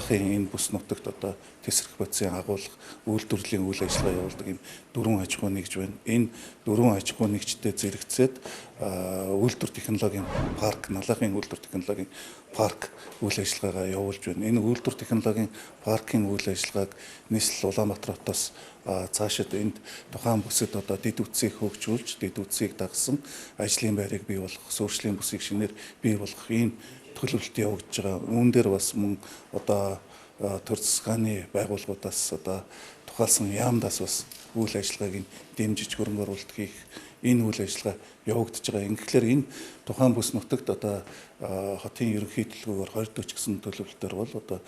Налахын энэ бүс нутагт одоо тэсрэх бодисын агуулга үйлдвэрлэлийн үйл ажиллагаа явуулдаг юм дөрвөн аж ахуйн нэгж байна. Энэ дөрвөн аж ахуйн нэгжтэй зэрэгцээд үйлдвэр технологийн парк, Налахын үйлдвэр технологийн парк үйл ажиллагаагаа явуулж байна. Энэ үйлдвэр технологийн паркын үйл ажиллагааг нийслэл Улаанбаатар хотоос цаашид энд тухайн бүсэд одоо дэд үтсийг хөгжүүлж, дэд үтсийг дагсан ажлын байрыг бий болгох, суурьшлийн бүсийг шинээр бий болгох ийм төлөвлөлт явагдаж байгаа. Үүн дээр бас мөн одоо төр засгааны байгууллагуудаас одоо тухайлсан яамдаас бас үйл ажиллагааг нь дэмжиж хөрөнгө оруулалт хийх энэ үйл ажиллагаа явагдаж байгаа. Ингэхлээр энэ тухайн бүс нутагт одоо хотын ерөнхий төлөвлөгөөр 2040 гэсэн төлөвлөлтөөр бол одоо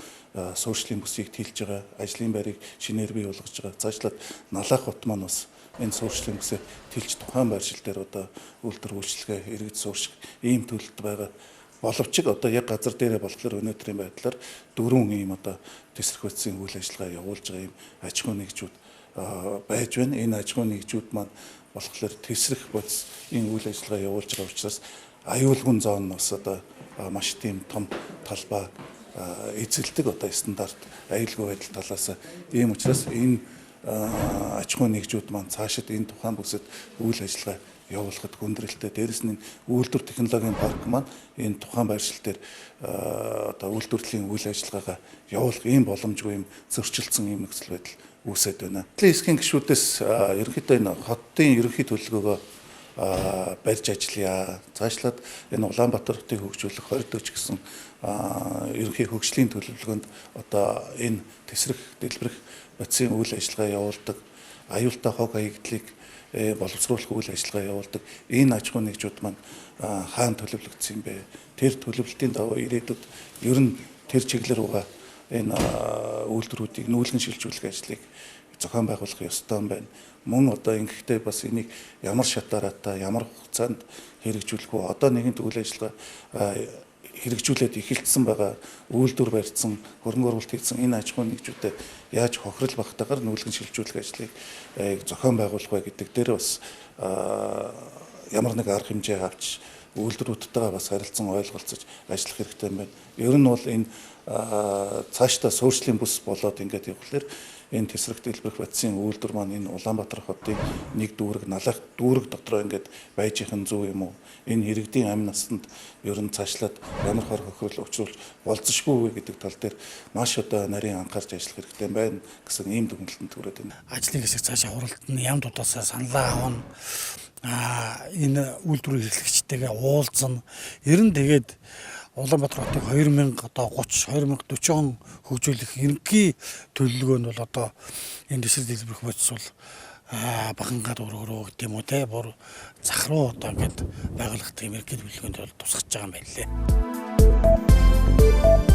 суурьшлийн бүсийг тэлж байгаа, ажлын байрыг шинээр бий болгож байгаа. Цаашлаад Налах хот маань бас энэ суурьшлийн бүсээ тэлж тухайн байршил дээр одоо үйлдвэр үйлчилгээ иргэд суурьших ийм төлөлт байгаа. Боловч одоо яг газар дээрээ болохоор өнөөдрийн байдлаар дөрвөн ийм одоо тэсрэх бодисын үйл ажиллагаа явуулж байгаа ийм аж ахуйн нэгжүүд байж байна. Энэ аж ахуйн нэгжүүд маань болохоор тэсрэх бодис энэ үйл ажиллагаа явуулж байгаа учраас аюулгүй зон нь бас одоо маш тийм том талбай эзэлдэг одоо стандарт аюулгүй байдал талаас ийм учраас энэ аж ахуйн нэгжүүд маань цаашид энэ тухайн бүсэд үйл ажиллагаа явуулахад хүндрэлтэй. Дээрэс нь үйлдвэр технологийн парк маань энэ тухайн байршил дээр одоо үйлдвэрлэлийн үйл ажиллагаагаа явуулах ийм боломжгүй юм зөрчилдсөн ийм нөхцөл байдал үүсээд байна. Хэдлийн хэсгийн гишүүдээс ерөнхийдөө энэ хотын ерөнхий төлөвлөгөөгөө барьж ажиллая. Цаашлаад энэ Улаанбаатар хотыг хөгжүүлэх 2040 гэсэн ерөнхий хөгжлийн төлөвлөгөөнд одоо энэ тэсрэх, дэлбэрэх бодисын үйл ажиллагаа явуулдаг, аюултай хог хаягдлыг боловсруулах үйл ажиллагаа явуулдаг энэ аж ахуйн нэгжүүд маань хаана төлөвлөгдсөн юм бэ? Тэр төлөвлөлтийн дагуу ирээдүйд ер нь тэр чиглэл рүүгээ энэ үйлдвэрүүдийг нүүлгэн шилжүүлэх ажлыг зохион байгуулах ёстой юм байна. Мөн одоо ингэхдээ бас энийг ямар шатаараатай, ямар хугацаанд хэрэгжүүлэх вэ? Одоо нэгэнт үйл ажиллагаа хэрэгжүүлээд эхэлсэн байгаа, үйлдвэр барьсан, хөрөнгө оруулалт хийсэн энэ аж ахуйн нэгжүүдэд яаж хохирол багтаагаар нүүлгэн шилжүүлэх ажлыг зохион байгуулах вэ гэдэг дээр бас ямар нэг арга хэмжээ авч үйлдвэрүүдтэйгээ бас харилцан ойлголцож ажиллах хэрэгтэй юм байна. Ер нь бол энэ цаашдаа суурьшлийн бүс болоод ингээд явхлаар энэ тэсрэх дэлбэрэх бодисын үйлдвэр маань энэ Улаанбаатар хотын нэг дүүрэг, Налах дүүрэг дотроо ингээд байж ихэн зөв юм уу? Энэ иргэдийн амь насанд ер нь цаашлаад ямар хор хохирол учруулж болзошгүй вэ гэдэг тал дээр маш одоо нарийн анхаарч ажиллах хэрэгтэй байна гэсэн ийм дүгнэлтэнд хүрээд байна. Ажлын хэсэг цаашаа хуралдана, яамдуудаас саналаа авна. Энэ үйлдвэр эрхлэгчтэйгээ уулзна. Ер нь тэгээд Улаанбаатар хотыг 2030, 2040 он хөгжүүлэх ерөнхий төлөвлөгөө нь бол одоо энэ тэсрэх дэлбэрэх бодис бол Бахангаа дүүрэг рүү гэдэг юм уу те, бүр зах руу одоо ингээд байгуулах тийм ерөнхий төлөвлөгөөнд бол тусгаж байгаа юм байна лээ.